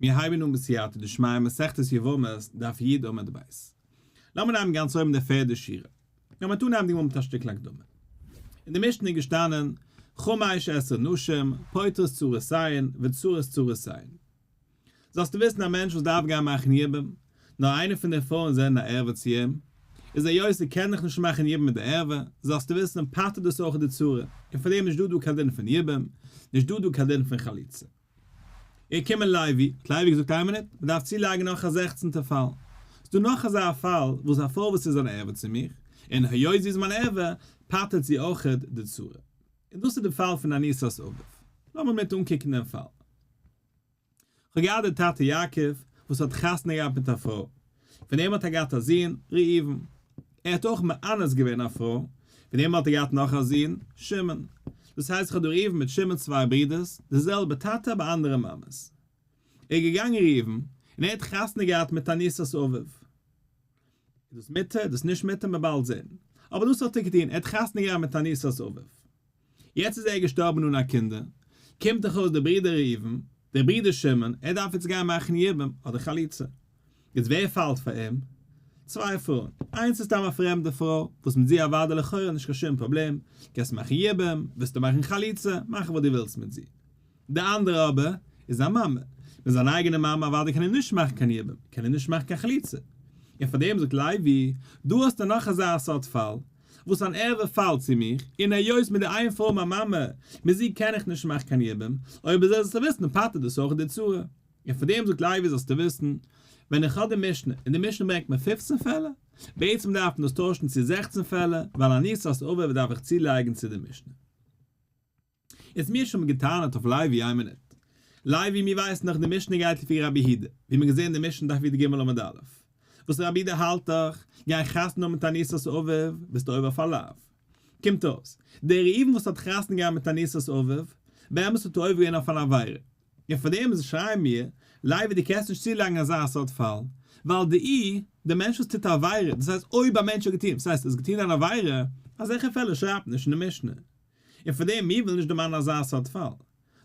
מיר הייבן אן בסייעתא דשמיא מסכת יבמות דף י עמוד ב'. לאמיר נעמען גאנץ אויבן די פערדע שורה. לאמיר אנהייבן די גמרא מיט א שטיקל הקדמה. אין די משנה איז געשטאנען, חמש עשרה נשים, פוטרות צרותיהן, וצרות צרותיהן. זאלסטו וויסן א מענטש וואס דארף גיין מאכן יבום, נאר איינע פון די פרויען זענען א ערווה צו אים, איז היות ער קען דאך נישט מאכן יבום מיט די ערווה, זאלסטו וויסן פטר'ט דאס אויך די צרה, און פאר דעם נישט דא דא קיין דין פון יבום, נישט דא דא קיין דין פון חליצה. איז געקומען לוי, האט לוי געזאגט איין מינוט, מען דארף צולייגן נאך א זעכצנטע פאל, ס'איז דא נאך אזא פאל וואס א פרוי וואס איז אן ערווה צו מיך, און היות זי איז מיין ערווה, פטר'ט זי אויכעט די צרה. און דאס איז די פאל פון אנוסת אביו. לאמיר מיט אנקוקן דעם פאל. כ'האב געהאט די טאטע יעקב וואס האט חתונה געהאט מיט א פרוי, פון אים האט ער געהאט א זון ראובן, ער האט אויך מאנס געווען א פרוי, פון אים האט ער געהאט נאך א זון שמעון, דאס הייסט איך האב דא ראובן מיט שמעון צוויי ברידערס, די זעלבע טאטע אבער אנדערע מאמעס. ער איז געגאנגען ראובן און ער האט חתונה געהאט מיט אנוסת אביו. איז דאס מותר? איז דאס נישט מותר? מ'וועט באלד זען. אבער דאס האט ער געטון, ער האט חתונה געהאט מיט אנוסת אביו. יעצט איז ער געשטארבן אן א קינדער, קומט דאך אויס דער ברודער ראובן, דער ברודער שמעון, ער דארף יעצט גיין מאכן יבום אדער חליצה. יעצט ווער פאלט פאר אים? צוויי פרויען, איינס איז סתם א פרעמדע פרוי, וואס מיט זי אוודאי לכאורה נישט קיין שום פראבלעם, קענסט מאכן יבום, ווילסטו מאכן חליצה, מאך וואס דו ווילסט מיט זי. די אנדערע אבער איז זיין מאמע, מיט זיין אייגענע מאמע אוודאי קען ער נישט מאכן קיין יבום, קען ער נישט מאכן קיין חליצה. און פאר דעם זאגט לוי, דא האסטו נאך אזא סארט פאל, וואס אן ערווה פאלט צו מיך, און היות מיט די איין פרוי מיין מאמע, מיט זי קען איך נישט מאכן קיין יבום, אויב אזוי זאלסטו וויסן פטר'ט דאס אויך די צרה. און פאר דעם זאגט לוי זאלסטו וויסן, ווען איך האב די משנה, און די משנה ברענגט מיר פופצן פעלער, בעצם דארף מען דאס טוישן צו זעכצן פעלער, ווייל אנוסת אביו דארף איך צולייגן צו די משנה. איז מיר שוין געטענה'ט אויף לוי איין מינוט. לוי מיר ווייסן דאך די משנה גייט לפי רבי יהודה, ווי מיר געזעהן די משנה דף י"ג עמוד א', וואס רבי יהודה האלט דאך, גיין חתונה האבן מיט אנוסת אביו, ביסטו עובר אויף א לאו. קומט אויס, דער ראובן וואס האט חתונה געהאט מיט אנוסת אביו, באמת האט ער עובר געווען אויף אן עבירה. און פאר דעם שרייען מיר, לוי דו קענסט נישט צולייגן אזא סארט פאל, ווייל די אי, די מענטש וואס טוט א עבירה, דאס הייסט אויב א מענטש האט געטון, דאס הייסט ער האט געטון אן עבירה, אזעלכע פעלער שרייבט מען נישט אין די משנה. און פאר דעם מיר ווילן נישט דערמאנען אזא סארט פאל.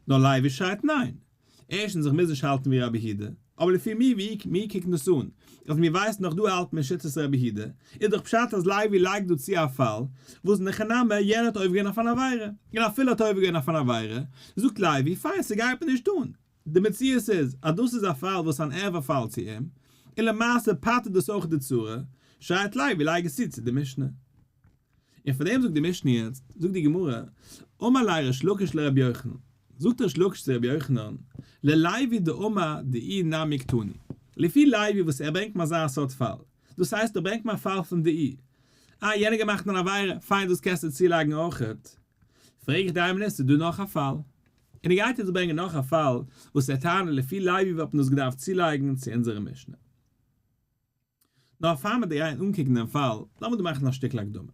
נאר לוי שרייט ניין. ערשטנס איך מוז נישט האלטן ווי רבי יהודה, אבער לפי מיר ווי מיר קוקן דאס אן, אז מיר ווייסן נאך דא האלט מען שיטת רבי יהודה, איז דאך פשט אז לוי לייגט דא צו א פאל, וואס אין הכי נמי יענער האט עובר געווען אויף אן עבירה, און אפילו האט עובר געווען אויף אן עבירה, זאגט לוי, פיין ס'גייט מיר נישט אן. די מציאות איז אז דאס איז א פאל וואס אן ערווה פאלט צו אים, און למעשה פטר'ט דאס אויך די צרה, שרייט לוי לייג עס צו צו די משנה. און פאר דעם זאגט די משנה יעצט, זאגט די גמרא, אמר ליה ריש לקיש לרבי יוחנן, זאגט ריש לקיש צו רבי יוחנן, ללוי דאמר דאי נמי קתני, לפי לוי וואס ער ברענגט מיר אזא סארט פאל, דאס הייסט ער ברענגט מיר א פאל פון דאי, אה יענער געמאכט אן עבירה, פיין דאס קענסטו צולייגן אויכעט, פרעג איך די איין מינוט ס'איז דא נאך א פאל, און ער גייט יעצט ברענגען נאך א פאל וואס ער טענה'ט לפי לוי וואלט מען דאס געדארפט צולייגן צו אונזערע משנה. נאר פאר מיר גייען אנקוקן דעם פאל, לאמיר דא מאכן א שטיקל הקדמה.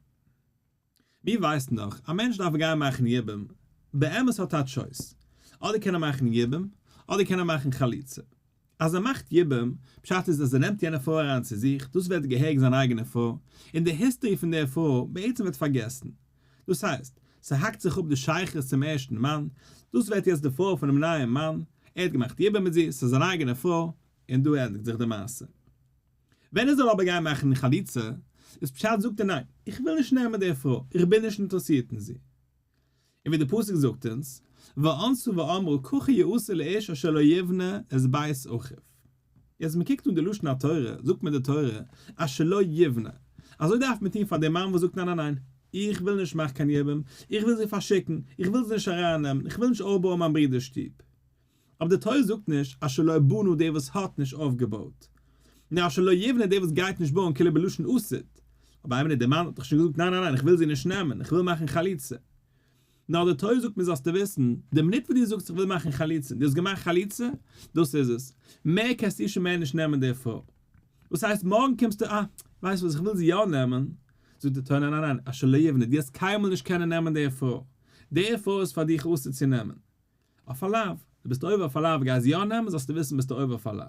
מיר ווייסן דאך, א מענטש דארף גיין מאכן יבום, באמת האט ער א choice, אדער קען ער מאכן יבום, אדער קען ער מאכן חליצה. אז ער מאכט יבום, פשט איז אז ער נעמט יענע פרוי אריין צו זיך, דאס ווערט געהעריג זיין אייגענע פרוי, און די history פון דער פרוי בעצם ווערט פארגעסן. דאס הייסט, ס'האקט זיך אפ די שייכות צום ערשטן מאן, דאס ווערט יעצט די פרוי פונעם נייעם מאן, ער האט געמאכט יבום מיט זי, ס'איז זיין אייגענע פרוי, און דא ענדיגט זיך די מעשה. ווען ער זאל אבער גיין מאכן חליצה, איז פשט זאגט ער ניין, איך וויל נישט נעמען די פרוי, איך בין נישט אינטערעסירט אין זי. און ווי די פסוק זאגט אונז, וענתה ואמרה ככה יעשה לאיש אשר לא יבנה את בית אחיו. יעצט מען קוקט אן די לשון התורה, זאגט מיר די תורה, אשר לא יבנה. אזוי דארף מען טון פאר די מאן וואס זאגט ניין ניין ניין, איך וויל נישט מאכן קיין יבום, איך וויל זי פארשיקן, איך וויל זי נישט ארייננעמען, איך וויל נישט אויפבויען מיין ברודער'ס שטוב. אבער די תורה זאגט נישט אשר לא בנה דער וואס האט נישט אויפגעבויט, נאר אשר לא יבנה דער וואס גייט נישט בויען כאילו בלשון עתיד. אבער איין מינוט דער מאן האט דאך שוין געזאגט ניין ניין ניין איך וויל זי נישט נעמען איך וויל מאכן חליצה. נאר די תורה זאגט מיר זאלסטו וויסן, די מינוט וואס דו זאגסט איך וויל מאכן חליצה און דו האסט געמאכט חליצה, דאס איז עס. מער קענסטו שוין מער נישט נעמען די פרוי. וואס הייסט מארגן קומסטו אה ווייסט וואס איך וויל זי יא נעמען, זאגט די תורה ניין ניין ניין אשר לא יבנה דו האסט קיינמאל נישט קענען נעמען די פרוי, די פרוי איז פאר דיך אסור צו נעמען. אויף א לאו, דו ביסט עובר אויף א לאו, גייסט יא נעמען זאלסטו וויסן ביסטו עובר אויף א לאו.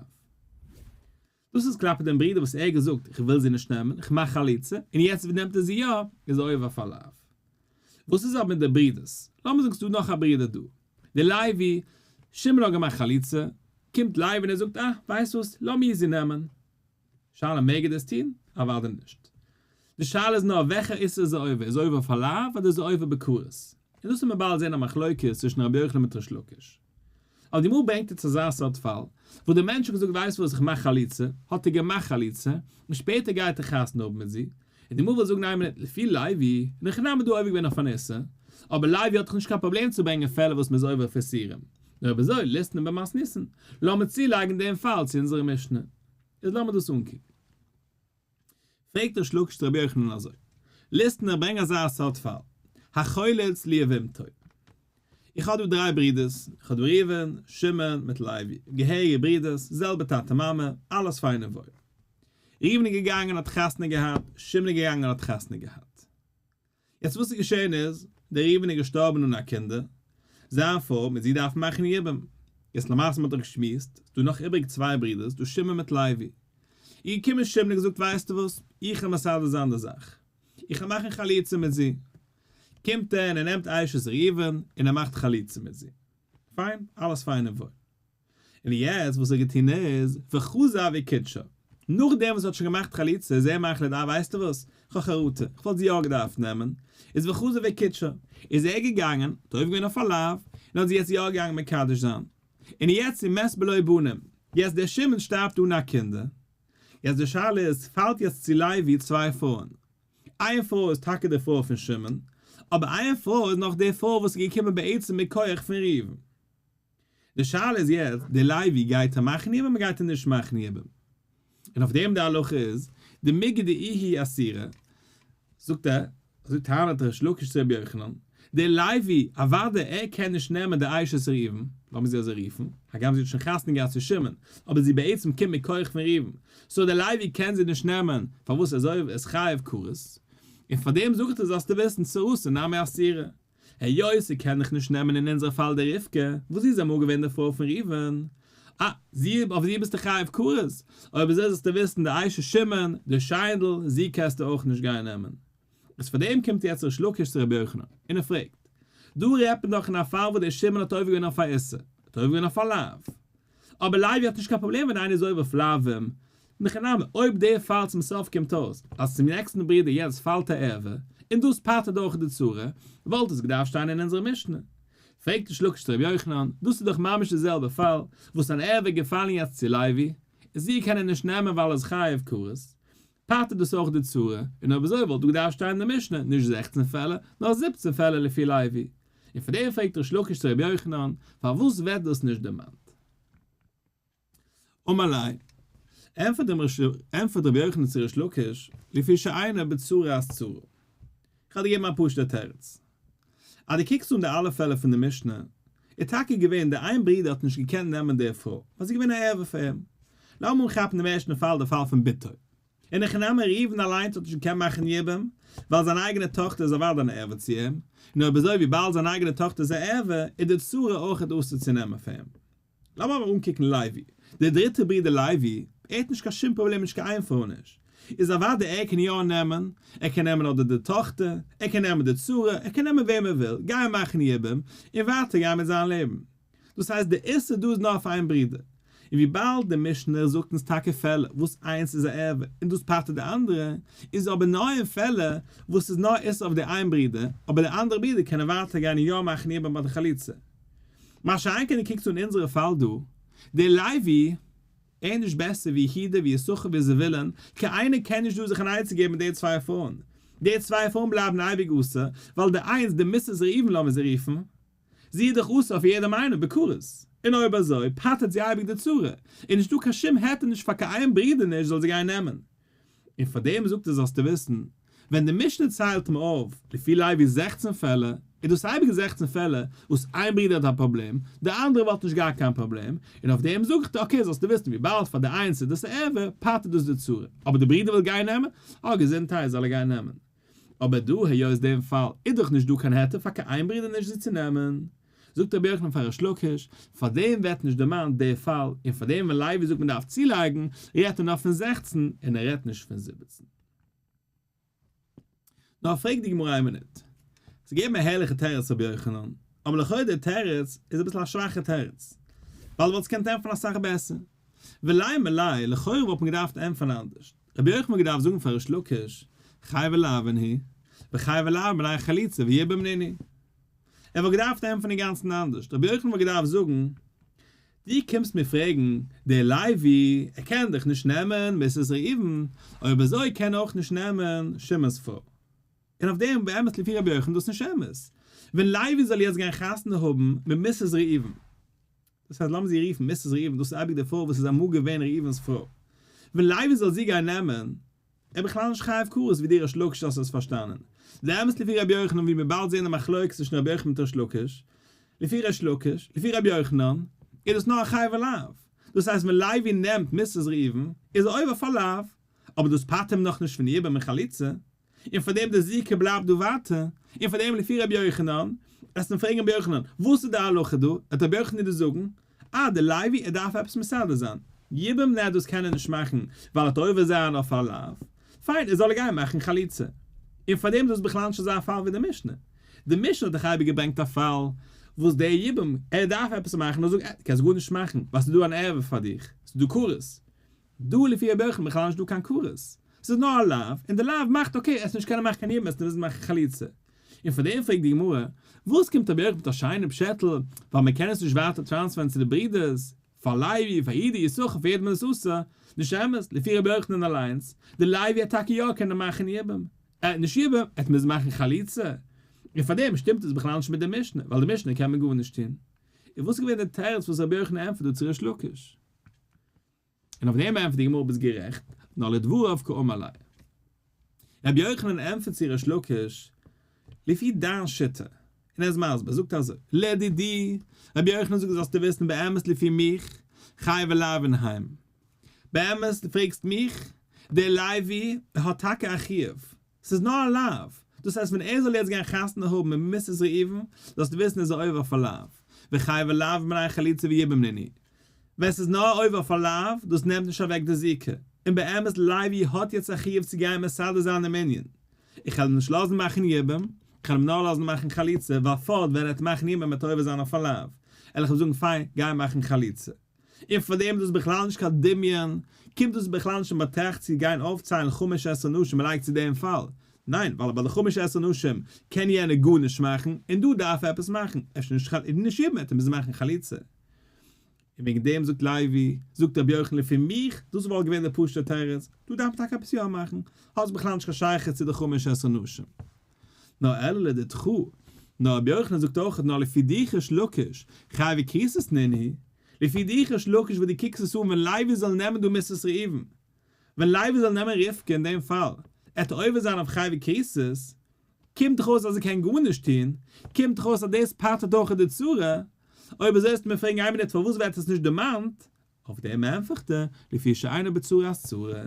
דאס איז כלפי דעם ברודער וואס ער האט געזאגט איך וויל זי נישט נעמען, איך מאך חליצה, און יעצט נעמט ער זי יא, איז ער עובר אויף א לאו. וואס איז אבער מיט די ברודערס? לאמיר זאגן ס'איז דא נאך א ברודער דא, דער לוי, שמעון האט געמאכט חליצה, קומט לוי און ער זאגט אה, ווייסט וואס, לאמיר זי נעמען. שאלה מעג ער דאס טון? אוודאי נישט. די שאלה איז נאר וועלכע איסור איז ער עובר, איז ער עובר אויף א לאו אדער איז ער עובר בכרת? און דאס וועט מען באלד זען א מחלוקת צווישן רבי יוחנן מיט ריש לקיש. אבער די גמרא ברענגט יעצט אזא סארט פאל, וואס דער מענטש האט געזאגט ווייסט וואס איך מאך חליצה, האט ער געמאכט חליצה, און שפעטער גייט ער חתונה האבן מיט זי, און די גמרא וויל זאגן איין מינוט, לפי לוי, אין הכי נמי דא עובר געווען אויף אן איסור, אבער לוי האט דאך נישט קיין פראבלעם צו ברענגען פעלער וואס מען איז עובר אויף איסורים, נאר אויב אזוי ליתני במתניתין, לאמיר צולייגן דעם פאל צו אונזערע משנה. איז לאמיר דאס אנקוקן. פרעגט ריש לקיש צו רבי יוחנן אזוי, ליתני ברענג אזא סארט פאל, החולץ ליבמתו. איך האב דא דריי ברידערס, איך האב דא ראובן, שמעון מיט לוי, געהעריגע ברידערס, זעלבע טאטע מאמע, אלעס פיין און וואויל. ראובן איז געגאנגען האט חתונה געהאט, שמעון איז געגאנגען האט חתונה געהאט. יעצט וואס איז געשען איז, דער ראובן איז געשטארבן אן א קינדער, זיין פרוי מיט זי דארפן מאכן יבום, יעצט למעשה מען האט דאך געשמועסט, ס'דא נאך איבריג צוויי ברידערס, דא שמעון מיט לוי, איז געקומען שמעון און געזאגט ווייסטו וואס, איך וועל מסדר זיין די זאך, איך וועל מאכן חליצה מיט זי, קומט ער און ער נעמט אשת ראובן און ער מאכט חליצה מיט זי, פיין, אלעס פיין און וואויל. און יעצט וואס ער האט געטון איז, וחזר וקידשה, נאכדעם וואס ער האט שוין געמאכט חליצה איז ער מחליט אה ווייסטו וואס, כ'האב חרטה, כ'וואלט זי יא געדארפט נעמען, איז וחזר וקידשה, איז ער געגאנגען, האט עובר געווען אויף א לאו, און האט זי יעצט יא געגאנגען מקדש זיין. און יעצט ומת בלא בנים, יעצט דער שמעון שטארבט אן א קינדער, יעצט די שאלה איז, פאלט יעצט צו לוי צוויי פרויען, איין פרוי איז טאקע די פרוי פון שמעון, אבער איין פרוי איז נאך די פרוי וואס איז געקומען בעצם מכח פון ראובן. די שאלה איז יעצט, די לוי גייט ער מאכן יבום אדער גייט ער נישט מאכן יבום? און אויף דעם די הלכה איז, דמיגא דאיהי אסירא, זאגט ער, אזוי טענה'ט ריש לקיש צו רבי יוחנן, דער לוי, אוודאי ער קען נישט נעמען די אשת ראובן, לאמיר זי אזוי רופן, הגם זי האט שוין חתונה געהאט צו שמעון, אבער זי בעצם קומט מכח פון ראובן, so דער לוי קען זי נישט נעמען, פארוואס אזוי איז חייב כרת, און פאר דעם זאגט ער זאלסטו וויסן צרתה נמי אסירא, היות זי קען דאך נישט נעמען אין אונזער פאל די רבקה, וואס זי איז אמאל געווען די פרוי פון ראובן, אה, זי, אויף זי ביסטו חייב כרת, אויב אזוי זאלסטו וויסן די אשת שמעון, די שיינדל, זי קענסטו אויך נישט גיין נעמען. איז פאר דעם קומט יעצט ריש לקיש צו רבי יוחנן, און ער פרעגט, דא רעדט מען דאך אין א פאל וואס דער שמעון האט עובר געווען אויף א איסור, האט עובר געווען אויף א לאו. אבער לוי האט נישט קיין פראבלעם ווען איינער איז עובר אויף לאווים, אין הכי נמי, אויב דער פאל צום סוף קומט אויס אז צום נעקסטן ברודער יעצט פאלט א ערווה, און דאס פטר'ט אויך די צרה, וואלט עס געדארפט שטיין אין אונזערע משנה. פרעגט ריש לקיש צו רבי יוחנן, דאס איז דאך ממש די זעלבע פאל, וואס אן ערווה געפאלן יעצט צו לוי, און זי קען ער נישט נעמען ווייל ער איז חייב כרת, פטר'ט דאס אויך די צרה, און אויב אזוי וואלט דא געדארפט שטיין אין די משנה נישט 16 פעלער, נאר 17 פעלער לפי לוי. און פאר דעם פרעגט ריש לקיש צו רבי יוחנן, פארוואס ווערט דאס נישט דערמאנט? אמר ליה, ענטפערט אים ענטפערט רבי יוחנן צו ריש לקיש, לפי שאינו בצרת צרה. איך וועל דיר געבן א פשוט'ע תירוץ. אז דו קוקסט אן די אלע פעלער פון די משנה, איז טאקע געווען די איין ברודער האט נישט געקענט נעמען די פרוי, ווייל זי איז געווען א ערווה פאר אים. לאמיר אנכאפן דעם ערשטן פאל, די פאל פון בתו. אין הכי נמי ראובן אליינס האט נישט געקענט מאכן יבום, ווייל זיין אייגענע טאכטער איז אוודאי אן ערווה צו אים, און אויב אזוי וויבאלד זיין אייגענע טאכטער איז א ערווה, איז די צרה אויכעט אסור צו נעמען פאר אים. לאמיר אבער אנקוקן לוי, דער דריטער ברודער לוי, ער האט נישט קיין שום פראבלעם נישט קיין איין פרוי נישט, איז אוודאי ער קען יא נעמען, ער קען נעמען אדער די טאכטער, ער קען נעמען די צרה, ער קען נעמען וועם ער וויל, גיין מאכן יבום, און ווייטער גיין מיט זיין לעבן. דאס הייסט די איסור דא איז נאר אויף איין ברודער. און וויבאלד די משנה זאגט אונז טאקע פעלער וואס איינס איז א ערווה און דאס פטר'ט די אנדערע, איז אבער נאר אין פעלער וואס ס'איז נאר איסור אויף די איין ברודער, אבער די אנדערע ברודער קענען ווייטער גיין און יא מאכן יבום ביי די חליצה. מה שאין כן דו קוקסט אן אונזערע פאל דא, דער לוי, ער איז נישט בעסער ווי יהודה ווי יששכר ווי זבולון, קיין איינער קען נישט דא זיך אן עצה געבן מיט די צוויי פרויען, די צוויי פרויען בלייבן אייביג אסור, ווייל די איינס, די Mrs. ראובן לאמיר זי רופן, זי איז דאך אסור אויף יעדעם איינעם בכרת, און אויב אזוי פטר'ט זי אייביג די צרה, און נישטא קיין שום היתר נישט פאר קיין איין ברודער נישט זאל זי גיין נעמען. און פאר דעם זאגט ער זאלסטו וויסן, ווען די משנה ציילט אים אויף לפי לוי 16 פעלער, איז דאס אייביג 16 פעלער וואס איין ברודער האט א פראבלעם, די אנדערע וואלט נישט געהאט קיין פראבלעם, און אויף דעם זאג איך דיר okay זאלסטו וויסן וויבאלד פאר די איינס איז דאס א ערווה, פטר'ט דאס די צרה, אבער די ברודער וויל גיין נעמען, אה געזונטהייט זאל ער גיין נעמען. אבער דא היות דעם פאל איז דאך נישט דא קיין היתר פאר קיין איין ברודער נישט זי צו נעמען, זאגט רבי יוחנן פאר ריש לקיש, פאר דעם ווערט נישט דערמאנט דער פאל, און פאר דעם ווען לוי זאגט מען דארף צולייגן, רעדט ער נאר פון 16 און ער רעדט נישט פון 17. נאר פרעגט די גמרא איין מינוט. זיי געבן א הערליכע תירוץ רבי יוחנן, אבער לכאו' דער תירוץ איז אביסל א שוואכע תירוץ. ווייל דו וואלסט געקענט ענטפערן אסאך בעסער. ולימא ליה, לכאורה וואלט מען געדארפט ענטפערן אנדערש. רבי יוחנן וואלט געדארפט זאגן פאר ריש לקיש, חייבי לאוין הוא, וחייבי לאוין מפני חליצה ויבום נינהו. ער וואלט געדארפט ענטפערן אינגאנצן אנדערש. רבי יוחנן וואלט געדארפט זאגן, דו קומסט מיר פרעגן, דער לוי, ער קען דאך נישט נעמען מיסעס ראובן, אויב אזוי קען ער אויך נישט נעמען שמעון'ס פרוי. און אויף דעם באמת לפי רבי יוחנן דאס נישט אמת. ווען לוי זאל יעצט גיין חתונה האבן מיט מיסעס ראובן, דאס הייסט לאמיר זי רופן מיסעס ראובן, דאס איז אייביג די פרוי וואס איז אמאל געווען ראובן'ס פרוי, ווען לוי זאל זי גיין נעמען, ער בכלל נישט חייב כרת ווי דו ריש לקיש האסט עס פארשטאנען. די אמת לפי רבי יוחנן ווי מיר באלד זעהן די מחלוקת צווישן רבי יוחנן מיט ריש לקיש, לפי ריש לקיש, לפי רבי יוחנן, איז דאס נאר א חייבי לאו. דאס הייסט ווען לוי נעמט מיסעס ראובן איז ער עובר אויף א לאו, אבער דאס פטר'ט אים נאכנישט פון יבום און חליצה, און פאר דעם די זיקה בלייבט דא ווייטער, און פאר דעם לפי רבי יוחנן, וועסט אים פרעגן רבי יוחנן, וואס איז די הלכה דא, וועט רבי יוחנן דיר זאגן, אה די לוי ער דארף עפעס מסדר זיין, יבום נע דאס קען ער נישט מאכן ווייל ער האט עובר זיין אויף א לאו, פיין ער זאל גיין מאכן חליצה, און פאר דעם איז דאס בכלל נישט אזא פאל ווי די משנה, די משנה האט דאך אייביג געברענגט א פאל וואס דער יבום ער דארף עפעס מאכן, ער זאגט אה דו קענסט גארנישט מאכן ווייל ס'איז דא אן ערווה פאר דיך, ס'איז דא כרת, דא לפי רבי יוחנן בכלל נישט דא קיין כרת, ס'איז נאר א לאו, און די לאו מאכט okay עסט נישט קענען מאכן קיין יבום עסט מוזן מאכן חליצה. און פאר דעם פרעגט די גמרא, וואס קומט רבי יוחנן מיט א שיינע פשעטל, ווייל מען קען עס נישט ווייטער טרענספערן צו די ברידערס, פאר לוי, פאר יהודה, יששכר, פאר יעדעם איז עס אסור, נישט אמת, לפי רבי יוחנן אליינס, די לוי האט טאקע יא קענען מאכן יבום, ער האט נישט יבום, ער האט מוזן מאכן חליצה, און פאר דעם שטימט עס בכלל נישט מיט די משנה, ווייל די משנה קען מען גארנישט טון. און וואס איז געווען די תירוץ וואס רבי יוחנן ענטפערט דא צו ריש לקיש? און אויף דעם ענטפערט די גמרא ביסט גערעכט, נאר לדבריו קאמר ליה. רבי יוחנן ענטפערט צו ריש לקיש, לפי דיין שיטה, און ער איז מסביר, ער זאגט אזוי, לדידי, רבי יוחנן זאגט זאלסטו וויסן באמת לפי מיך, חייבי לאוין הם. באמת דו פרעגסט מיך, דער לוי האט טאקע א חיוב, ס'איז נאר א לאו, דאס הייסט ווען ער זאל יעצט גיין חתונה האבן מיט מיסעס ראובן, זאלסטו וויסן איז ער עובר אויף א לאו, וחייבי לאוין מפני חליצה ויבום נינהו. ווען ס'איז נאר עובר אויף א לאו, דאס נעמט נישט אוועק די זיקה, און באמת לוי האט יעצט א חיוב צו גיין מסדר זיין דעם ענין. איך וועל אים נישט לאזן מאכן יבום, איך וועל אים נאר לאזן מאכן חליצה, ווייל פארט ווען ער וועט מאכן יבום וועט ער עובר זיין אויף א לאו, וועל איך אים זאגן פיין, גיי מאכן חליצה. און פאר דעם איז דאס בכלל נישט קיין דמיון, קומט דאס בכלל נישט אין באטראכט צו גיין אויפציילן חמש עשרה נשים מ'לייגט צו דעם פאל, ניין, ווייל ביי די חמש עשרה נשים קען יענער גארנישט מאכן, און דא דארף ער עפעס מאכן, אפשר נישט נישט יבום וועט ער מוזן מאכן חליצה. און וועגן דעם זאגט לוי, זאגט רבי יוחנן לפי מיך, דאס וואלט געווען דער פשוט'ער תירוץ, דא דארף מען טאקע עפעס יא מאכן, האט עס בכלל נישט קיין שייכות צו די חמש עשרה נשים. נאר אלא לדידך, נאר רבי יוחנן זאגט אויך נאר לפי דיך ריש לקיש, חייבי כריתות נינהו, לפי דיך ריש לקיש וואס דו קוקסט עס אן ווען לוי זאל נעמען דא מיסעס ראובן, ווען לוי זאל נעמען רבקה אין דעם פאל, עט ער עובר זיין אויף חייבי כריתות, קומט דאך אויס אז ער קען גארנישט טון, קומט דאך אויס אז דאס פטר'ט אויך די צרה, אויב אזוי וועסטו מיר פרעגן איין מינוט פארוואס ווערט עס נישט דערמאנט, אויף דעם ענטפערט ער, לפי שאינו בצרת צרה,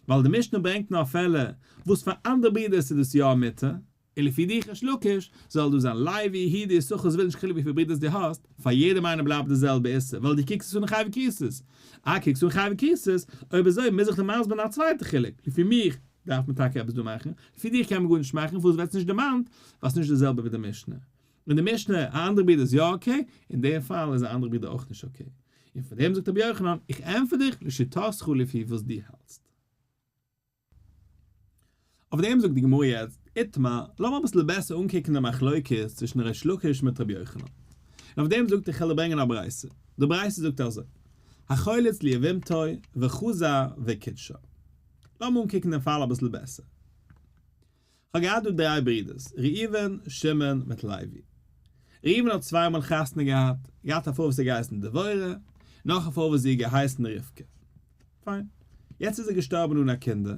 ווייל די משנה ברענגט נאר פעלער וואס פאר אנדערע ברידערס איז דאס יא מותר, און לפי דיך ריש לקיש, זאל דא זיין לוי, יהודה, יששכר, ס'וויל נישט חילוק וויפיל ברידערס דו האסט, פאר יעדעם איינעם בלייבט די זעלבע איסור, ווייל דו קוקסט עס אן חייבי כריתות. אה קוקסט אן חייבי כריתות, אויב אזוי מוז איך דיר מסביר זיין א צווייטע חילוק, לפי מיך דארף מען טאקע עפעס דא מאכן, לפי דיך קען מען גארנישט מאכן, פארוואס ווערט עס נישט דערמאנט, ווייל ס'נישט די זעלבע ווי די משנה. אין די משנה א אנדערע ברודער איז יא okay, אין דעם פאל איז א אנדערע ברודער אויך נישט okay. און פאר דעם זאגט רבי יוחנן, איך ענטפער דיך לשיטתך לפי וואס דו האלטסט. אויף דעם זאגט די גמרא יעצט, איתמר, לאמיר אביסל בעסער אנקוקן די מחלוקת צווישן ריש לקיש מיט רבי יוחנן. און אויף דעם זאגט ער, כ'על דיר ברענגען א ברייתא. די ברייתא זאגט אזוי, החולץ ליבמתו וחזר וקידשה. לאמיר אנקוקן דעם פאל אביסל בעסער. כ'האב געהאט דא דריי ברידערס, ראובן, שמעון, מיט לוי. ראובן האט צוויי מאל חתונה געהאט, געהאט א פרוי וואס האט געהייסן דבורה, נאך א פרוי וואס זי האט געהייסן רבקה. פיין. יעצט איז ער געשטארבן אן א קינדער,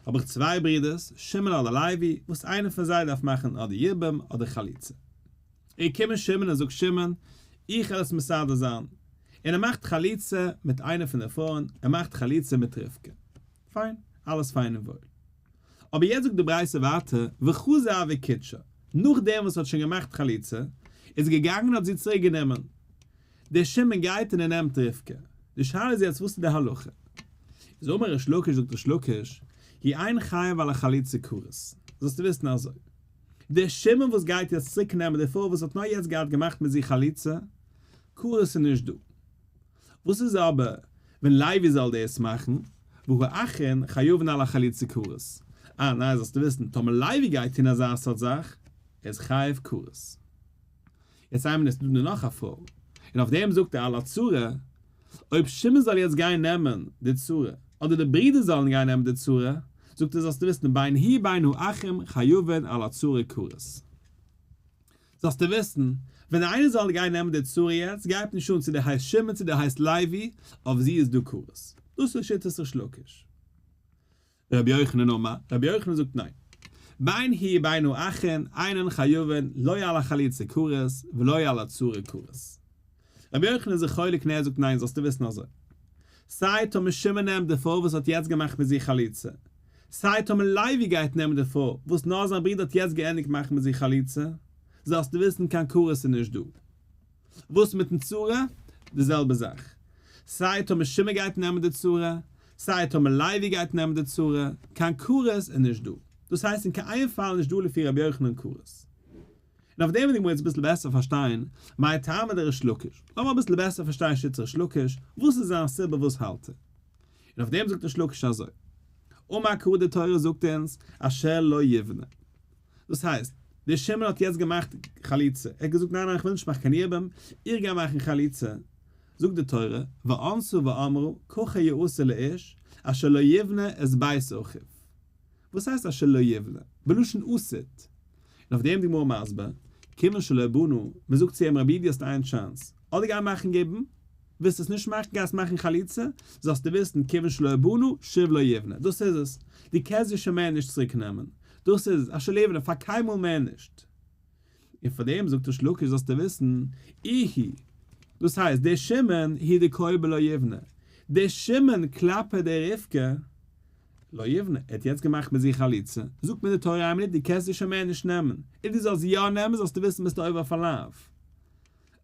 האב איך צוויי ברידערס, שמעון אדער לוי, וואס איינער פון זיי דארף מאכן אדער יבום אדער חליצה. איז געקומען שמעון און זאגט שמעון, איך וועל עס מסדר זיין. און ער מאכט חליצה מיט איינע פון די פרויען, ער מאכט חליצה מיט רבקה. פיין, אלעס פיין און וואויל. אבער יעצט זאגט די ברייתא ווייטער, וחזר וקידשה, נאכדעם וואס ער האט שוין געמאכט חליצה, איז ער געגאנגען און האט זי צוריק גענומען. דער שמעון גייט און ער נעמט רבקה. די שאלה איז יעצט וואס איז די הלכה? איז אמר ריש לקיש זאגט ריש לקיש, הוא אין חייב על החליצה כרת. זאלסטו וויסן אזוי, דער שמעון וואס גייט יעצט צוריק נעמען די פרוי וואס האט נאר יעצט געהאט געמאכט מיט זי חליצה, כרת איז נישט דא. וואס איז אבער ווען לוי זאל דאס מאכן? והא אחין חייבין על החליצה כרת. אה ניין זאלסטו וויסן, טאמער לוי גייט טון אזא סארט זאך, ער איז חייב כרת. יעצט איין מינוט, ס'איז דא נאך א פרוי, און אויף דעם זאגט ער על הצרה, אויב שמעון זאל יעצט גיין נעמען די צרה, אדער די ברידער זאלן גיין נעמען די צרה, זאגט ער זאלסטו וויסן בין הוא בין האחים חייבין על הצרה כרת. זאלסטו וויסן, ווען איינער זאל גיין נעמען די צרה יעצט, גייט נישט אן צו דער הייסט שמעון צו דער הייסט לוי, אויף זי איז דא כרת. דאס איז שיטת ריש לקיש. רבי יוחנן אמר, רבי יוחנן זאגט ניין. בין הוא בין האחין אינן חייבין לא על החליצה כרת ולא על הצרה כרת. רבי יוחנן איז זיך חולק און ער זאגט ניין זאלסטו וויסן אזוי. סיי טאמער שמעון נעמט די פרוי וואס האט יעצט געמאכט מיט זיך חליצה, סיי טאמער לוי גייט נעמען די פרוי וואס נאר זיין ברודער האט יעצט געענדיגט מאכן מיט זיך חליצה, זאלסטו וויסן קיין כרת איז נישט דא. וואס מיטן צרה? די זעלבע זאך. סיי טאמער שמעון גייט נעמען די צרה, סיי טאמער לוי גייט נעמען די צרה, קיין כרת איז נישט דא. דאס הייסט אין קיין איין פאל נישט דא לפי רבי יוחנן כרת. און אויף דעם וועט די גמרא יעצט אביסל בעסער פארשטיין מאי טעמא דריש לקיש. לאמיר אביסל בעסער פארשטיין שיטת ריש לקיש, וואס איז זיין סיבה וואס האלט ער. און אויף דעם זאגט ריש לקיש אזוי, אמר קרא די תורה זאגט אונז אשר לא יבנה. דאס הייסט, דער שמעון האט יעצט געמאכט חליצה, ער האט געזאגט ניין ניין איך וויל נישט מאכן קיין יבום, איך גיי מאכן חליצה, זאגט די תורה, וענתה ואמרה ככה יעשה לאיש אשר לא יבנה את בית אחיו. וואס הייסט אשר לא יבנה? בלשון עתיד. און אויף דעם די גמרא מסביר, כיוון שלא בנה, מען זאגט צו אים רבי דו האסט איין chance, אדער גיי מאכן יבום, ווילסט עס נישט מאכן גייסט מאכן חליצה, זאלסטו וויסן כיוון שלא בנה שוב לא יבנה, דאס איז עס, דו קענסט זי שוין מער נישט צוריק נעמען, דאס איז עס, אשר לא יבנה פאר קיינמאל מער נישט. און פאר דעם זאגט ריש לקיש זאלסטו וויסן, איהו, דאס הייסט דער שמעון הוא דקאי בלא יבנה, דער שמעון כלפי דער רבקה, לא יבנה, ער האט יעצט געמאכט מיט זיך חליצה, זאגט מיר די תורה איין מינוט דו קענסט זי שוין מער נישט נעמען, און דו זאלסט זי יא נעמען זאלסטו וויסן ביסטו עובר אויף א לאו.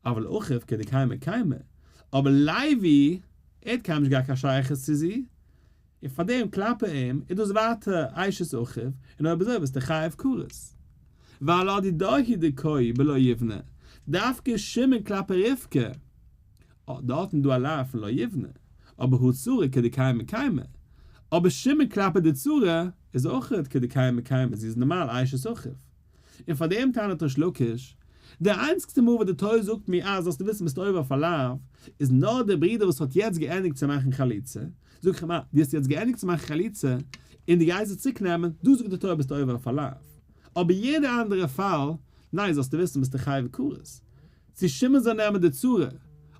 אבל אחיו כדקיימא קיימא, אבער לוי, ער האט קיינמאל נישט געהאט קיין שייכות צו זי, און פאר דעם כלפי אים איז דאס ווייטער אשת אחיו, און אויב אזוי ביסטו חייב כרת. ועל הדידה הוא דקאי בלא יבנה, דווקא שמעון כלפי רבקה, דארטן דא א לאו פון לא יבנה, אבער הא צרה כדקיימא קיימא, אבער שמעון כלפי די צרה איז אויכעט כדקיימא קיימא, זי איז נארמאל אשת אחיו. און פאר דעם טענה'ט ריש לקיש, די איינציגסטע מאל וואס די תורה זאגט מיר אז זאלסטו וויסן ביסט עובר אויף א לאו, איז נאר דער ברודער וואס האט יעצט געענדיגט צו מאכן חליצה, זאג איך אים אה, דו האסט יעצט געענדיגט צו מאכן חליצה, און דו גייסט זי צוריק נעמען, דא זאגט די תורה ביסטו עובר אויף א לאו. אבער יעדע אנדערע פאל, ניין זאלסטו וויסן ביסטו חייב כרת. צו שמעון זאל נעמען די צרה,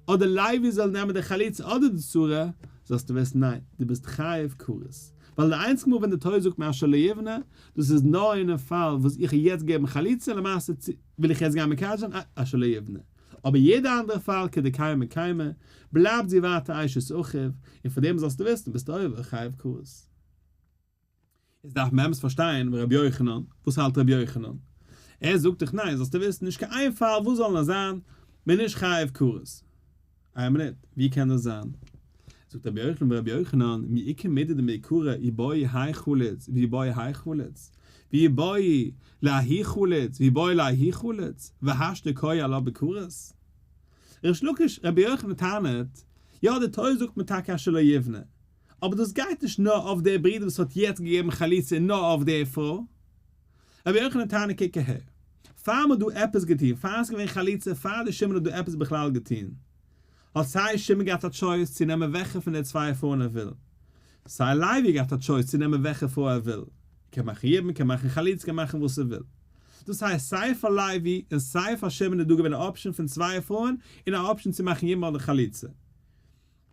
אדער לוי זאל נעמען די חליצה אדער די צרה, זאלסטו וויסן ניין, דו ביסט חייב כרת. ווייל די איינציגע מאל ווען די תורה זאגט אשר לא יבנה, דאס איז נאר אינעם פאל וואס איך האב יעצט געגעבן חליצה, למעשה וויל איך יעצט גיין מקדש זיין, אשר לא יבנה. אבער יעדע אנדערע פאל כדקיימא קיימא, בלייבט זי ווייטער אשת אחיו, און פאר דעם זאלסטו וויסן ביסטו עובר חייב כרת. איז דארף מען באמת פארשטיין רבי יוחנן, וואס האלט רבי יוחנן? ער זאגט דאך ניין, זאלסטו וויסן, נישט קיין איין פאל וואס זאל נאר זיין, מען איז נישט חייב כרת. איין מינוט, ווי קען דאס זיין? זאגט רבי יוחנן ברבי יוחנן, מי איכא מידי דמעיקרא אי בעי האי חליץ ואי בעי האי חליץ, ואי בעי לההוא חליץ ואי בעי לההוא חליץ, והשתא קאי עלה בכרת. ריש לקיש, רבי יוחנן טענה'ט, יא די תורה זאגט מיר טאקע אשר לא יבנה, אבער דאס גייט נישט נאר אויף דער ברודער וואס האט יעצט געגעבן חליצה און נאר אויף די פרוי. רבי יוחנן טענה'ט קוק אהער, פאר מ'האט דא עפעס געטון, פאר עס איז געווען חליצה, פאר די שמעון האט דא עפעס בכלל געטון, האט סיי שמעון געהאט א choice צו נעמען וועלכע פון די צוויי פרויען ער וויל, סיי לוי געהאט א choice צו נעמען וועלכע פרוי ער וויל, קען מאכן יבום, קען מאכן חליצה, קען מאכן וואס ער וויל. דאס הייסט סיי פאר לוי און סיי פאר שמעון איז דא געווען א option פון צוויי פרויען און א option צו מאכן יבום אדער חליצה.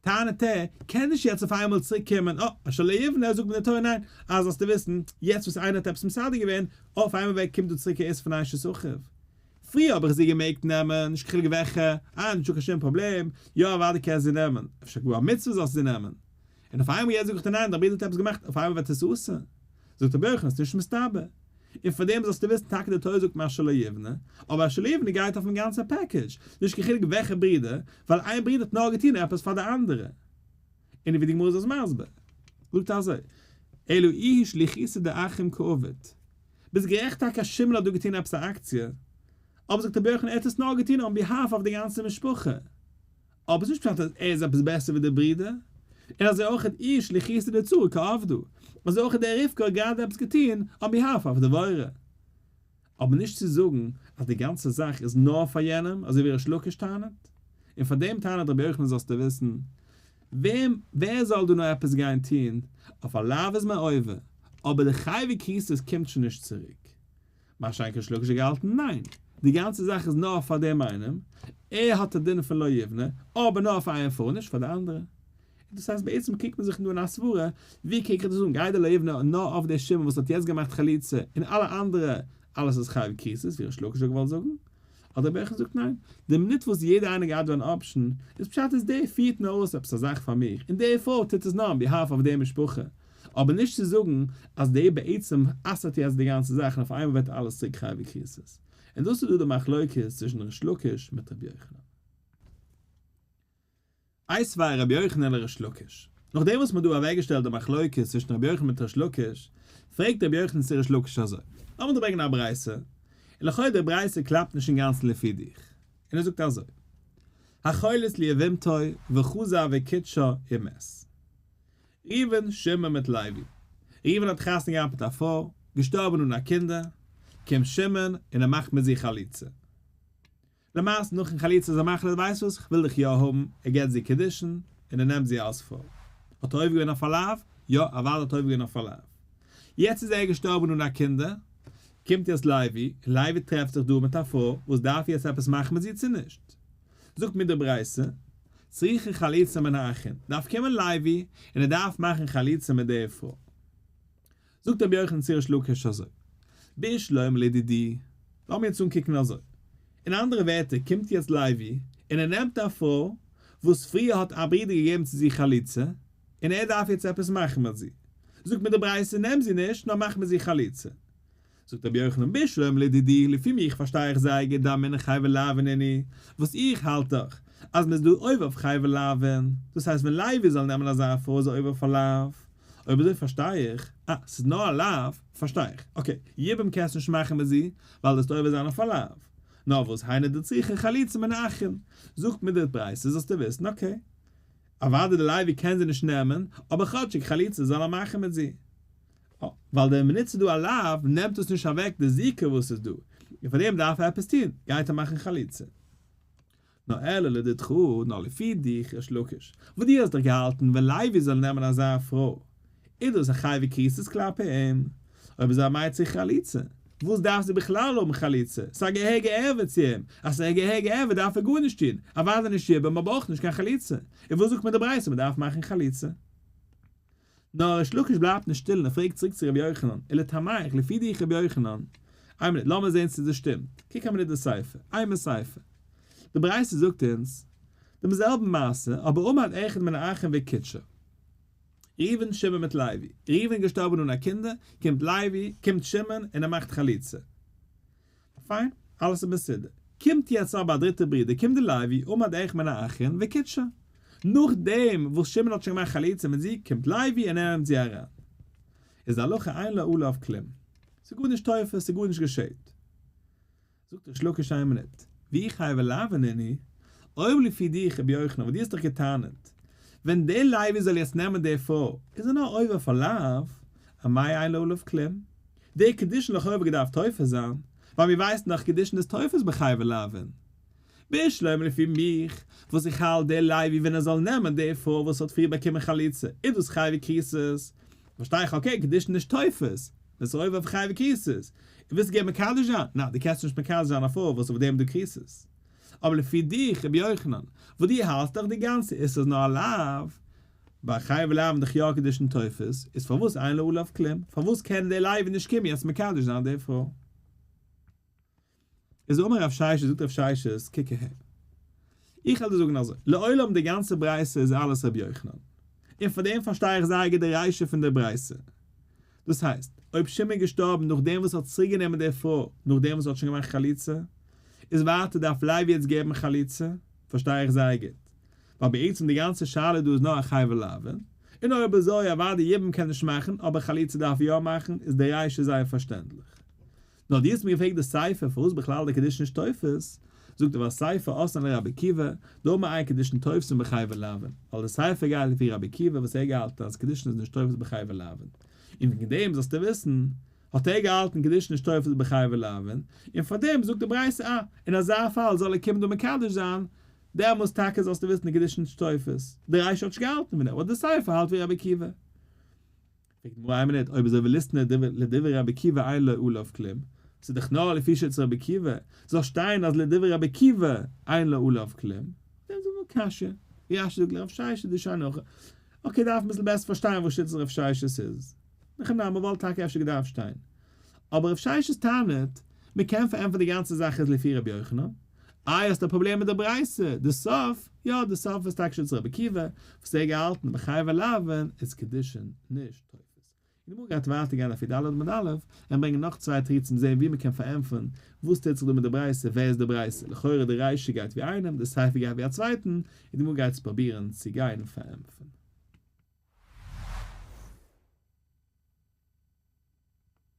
טענה'ט ער, קען נישט יעצט אויף איינמאל צוריק קומען, אה, אשר לא יבנה, זאגט מיר די תורה ניין, אה זאלסטו וויסן, יעצט וואס איינער האט עפעס מסדר געווען, אויף איינמאל ווער קומט דא צוריק ער איז פון אשת אחיו. פריער האב איך זי געמעגט נעמען, נישט קיין חילוק וועלכע, אה נישטא קיין שום פראבלעם, יא אוודאי קענסט זי נעמען, אפשר גאר א מצוה זאלסט זי נעמען. און אויף איינמאל יעצט זאג איך דיר ניין, דער ברודער האט עפעס געמאכט, אויף איינמאל ווערט עס אסור. זאגט רבי יוחנן, ס'איז נישט מסתבר. און פאר דעם זאלסטו וויסן טאקע די תורה זאגט אשר לא יבנה, אבער אשר לא יבנה גייט אויפן גאנצע package, נישט קיין חילוק וועלכע ברודער, ווייל איין ברודער האט נאר געטון עפעס פאר די אנדערע. און ווי די גמרא איז דאס מסביר. זאגט אזוי, אלא איהו שליחותא דאחים קעביד. ביסט גערעכט טאקע אז שמעון האט דא געטון עפעס א אקציע, אבער זאגט רבי יוחנן ער האט עס נאר געטון on behalf אויף די גאנצע משפחה. אבער ס'נישט פשט אז ער איז עפעס בעסער ווי די ברודער, און אזוי אויך איהי שליחותא דצרה קא עבדא, אזוי אויך דער רבקה האט גראדע עפעס געטוהן on behalf of דבורה. אבער נישט צו זאגן אז די גאנצע זאך איז נאר פאר יענעם, אזוי ווי ריש לקיש טענה'ט, און פאר דעם טענה'ט רבי יוחנן זאלסטו וויסן, וועם ווער זאל דא נאר עפעס גיין טוהן, אויף א לאו איז מען עובר, אבער די חייבי כריתות קומט שוין נישט צוריק. מה שאין כן ריש לקיש האט געהאלטן ניין, די גאנצע זאך איז נאר פאר דעם איינעם, ער האט א דין פון לא יבנה, אבער נאר פאר איין פרוי נישט פאר די אנדערע. דאס הייסט בעצם קוקט מען זיך דא אין א סברה, ווי קוק איך דאס אן, גייט די לא יבנה נאר אויף די שמעון וואס האט יעצט געמאכט חליצה און אלע אנדערע אלעס איז חייב כריתות ווי ריש לקיש האט געוואלט זאגן? אדער רבי יוחנן זאגט ניין, די מינוט וואס יעדער איינער געהאט דא אן option, איז פשט איז דער פירט נאר אויס עפעס א זאך פאר מיך און דער פרוי טוט עס נאר on behalf אויף די משפחה, אבער נישט צו זאגן אז דער בעצם אסר'ט יעצט די גאנצע זאך און אויף איינמאל ווערט אלעס צוריק חייבי כריתות. און דאס איז דא די מחלוקת צווישן ריש לקיש מיט רבי יוחנן. איתיביה רבי יוחנן לריש לקיש. נאכדעם וואס מ'האט דא אוועקגעשטעלט די מחלוקת צווישן רבי יוחנן מיט ריש לקיש, פרעגט רבי יוחנן צו ריש לקיש אזוי, לאמיר דא ברענגען א ברייתא, און לכאו' די ברייתא קלאפט נישט אינגאנצן לפי דיך, און ער זאגט אזוי, החולץ ליבמתו וחזר וקידשה ומת. ראובן, שמעון מיט לוי. ראובן האט חתונה געהאט מיט א פרוי, געשטארבן אן א קינדער, קומט שמעון און ער מאכט מיט זי חליצה. למעשה נאכן חליצה איז ער מחליט ווייסט וואס כ'וויל דיך יא האבן, ער געט זי קידושין און ער נעמט זי אלס פרוי. האט ער עובר געווען אויף א לאו? יא אוודאי האט ער עובר געווען אויף א לאו. יעצט איז ער געשטארבן אן א קינדער, קומט יעצט לוי, און לוי טרעפט זיך דא מיט א פרוי וואס דארף יעצט עפעס מאכן מיט זי צו נישט? זאגט מיר די ברייתא, צריכה חליצה מן האחין, דארף קומען לוי און ער דארף מאכן חליצה מיט די פרוי. זאגט רבי יוחנן צו ריש לקיש אזוי, בשלמא לדידי, לאמיר יעצט אנקוקן אזוי, אין אנדערע ווערטער קומט יעצט לוי און ער נעמט א פרוי וואס פריער האט א ברודער געגעבן צו זי חליצה, און ער דארף יעצט עפעס מאכן מיט זי, זאגט מיר די ברייתא נעם זי נישט נאר מאך מיט זי חליצה. זאגט רבי יוחנן בשלמא לדידי, לפי מיך פארשטיי איך זייער גוט דאמינא חייבי לאוין נינהו, וואס איך האלט דאך אז מען איז דא עובר אויף חייבי לאוין, דאס הייסט ווען לוי זאל נעמען אזא פרוי איז ער עובר אויף א לאו, אויב אזוי פארשטיי איך, אה, ס'איז נאר א לאו, פארשטיי איך, okay, יבום קענסט נישט מאכן מיט זי, ווייל דו וועסט עובר זיין אויף א לאו. נאר וואס היינו דצריכה חליצה מן האחין, זאגט מיר די ברייתא זאלסטו וויסן, okay, אוודאי די לוי קען זי נישט נעמען, אבער כאטשיג חליצה זאל ער מאכן מיט זי. אה, ווייל די מינוט ס'איז דא א לאו, נעמט עס נישט אוועק די זיקה וואס איז דא, און פאר דעם דארף ער עפעס טון, גייט ער מאכן חליצה. נאר אלא לדידך, נאר לפי דיך ריש לקיש, וואס דו האסט דיך געהאלטן ווען לוי זאל נעמען אזא פרוי, איז דאס א חייבי כריתות כלפי אים? אויב אזוי אמאי צריכה חליצה? וואס דארף זי בכלל האבן חליצה? ס'איז א געהעריגע ערווה צו אים, אז ס'איז א געהעריגע ערווה דארף ער גארנישט טון, אוודאי נישט יבום אבער אויך נישט קיין חליצה, און וואס זאגט מיר די ברייתא מ'דארף מאכן חליצה? נאר ריש לקיש בלייבט נישט שטיל און ער פרעגט צוריק צו רבי יוחנן, ולטעמיך, לפי דיך רבי יוחנן, איין מינוט, לאמיר זען צו דאס שטימט, קוק א מינוט די סיפא, אימא סיפא. די ברייתא זאגט אונז דעם זעלבן מעשה, אבער עמד אחד מן האחים וקידשה. ראובן שמעון מיט לוי, ראובן איז געשטארבן אן א קינדער, קומט לוי, קומט שמעון און ער מאכט חליצה. פיין, אלעס איז בסדר. קומט יעצט אבער א דריטער ברודער, קומט די לוי, עמד אחד מן האחין וקידשה. נאכדעם וואס שמעון האט שוין געמאכט חליצה מיט זי, קומט לוי און ער נעמט זי אריין. איז די הלכה אין לה עליו כלום. ס'איז גארנישט תופס, ס'איז גארנישט געשעט. זאגט ריש לקיש איין מינוט, ואי חייבי לאוין נינהו, אויב לפי דיך רבי יוחנן וואס דו האסט דאך געטענה'ט, ווען דער לוי זאל יעצט נעמען די פרוי, איז ער נאר עובר פאר לאו, אמאי אין לה עליו כלום? די קידושין לכאו' וואלט געדארפט תופס זיין, ווייל מיר ווייסן דאך קידושין איז תופס בחייבי לאוין. בשלמא לפי מיך, וואס איך האלט דער לוי ווען ער זאל נעמען די פרוי וואס האט פריער באקומען חליצה, איז דאס חייבי כריתות. פארשטיי איך okay, קידושין נישט תופס, ווען ס'איז עובר אויף חייבי כריתות. און ווילסט געבן מקדש זיין? ניין, דו קענסט נישט מקדש זיין א פרוי וואס אויף דעם איז דא כריתות. אבער לפי דיך רבי יוחנן, וואס דו האלטסט דאך די גאנצע איסור איז נאר א לאו, ביי חייבי לאוין דאך יא קידושין תופס, איז פארוואס אין לה עליו כלום? פארוואס קען דער לוי נישט קומען יעצט מקדש זיין די פרוי? איז אמר רב ששת, זאגט רב ששת, קוק אהער, איך וועל דיר זאגן אזוי, לעולם די גאנצע ברייתא איז אלעס רבי יוחנן, און פאר דעם פארשטיי איך זייער גוט די רישא פון דער ברייתא, דאס הייסט, אויב שמעון איז געשטארבן נאכדעם וואס ער האט צוריק גענומען די פרוי נאכדעם וואס ער האט שוין געמאכט חליצה, איז ווייטער דארף לוי יעצט געבן חליצה, פארשטיי איך זייער גוט, ווייל בעצם די גאנצע שאלה דא איז נאר א חייבי לאוין, און אויב אזוי אוודאי יבום קען נישט מאכן אבער חליצה דארף יא מאכן, איז די רישא זייער פארשטענדליך. נאר דו האסט מיר געפרעגט די סיפא פארוואס בכלל די קידושין נישט תופס, זאגט ער והסיפא אתאן לרבי עקיבא, דאמר אין קידושין תופסין בחייבי לאוין, ווייל די סיפא גייט לפי רבי עקיבא וואס ער געהאלטן אז קידושין איז נישט תופס בחייבי לאוין, און וועגן דעם זאלסטו וויסן, האט ער געהאלטן קידושין נישט תופס בחייבי לאוין, און פאר דעם זאגט די ברייתא אה, אין אזא פאל זאל ער קומען דא מקדש זיין, דעמאלס טאקע זאלסטו וויסן די קידושין נישט תופס, די רישא האט נישט געהאלטן פון דעם, אבער די סיפא האלט ווי רבי עקיבא. פרעגט די גמרא איין מינוט, אויב אזוי וליתני לדברי רבי עקיבא אין לו עליו כלום, ס'איז דאך נאר לפי שיטת רבי עקיבא, זאל שטיין אז לדברי רבי עקיבא אין לו עליו כלום, דעם זאגט מען קשיא, ווי רשי זאגט לרב ששת דשני הכי, okay דארף מען אביסל בעסער פארשטיין וואס שיטת רב ששת איז, הכי נמי וואלט טאקע אפשר געדארפט שטיין, אבער רב ששת טענה'ט, מען קען פארענטפערן די גאנצע זאך איז לפי רבי יוחנן, איי האסט א פראבלעם מיט די ברייתא, די סוף, יא די סוף איז טאקע שיטת רבי עקיבא, וואס ער האט געהאלטן בחייבי לאוין איז קידושין נישט תופס. און די גמרא גייט ווייטער גיין אויף י"ד עמוד א', און ברענגען נאך צוויי תירוצים זעהן ווי מען קען פארענטפערן וואס טוט זיך דא מיט די ברייתא, ווער איז די ברייתא, לכאורה די רישא גייט ווי איינעם, די סיפא גייט ווי א צווייטן, און די גמרא גייט עס פרובירן צו גיין פארענטפערן.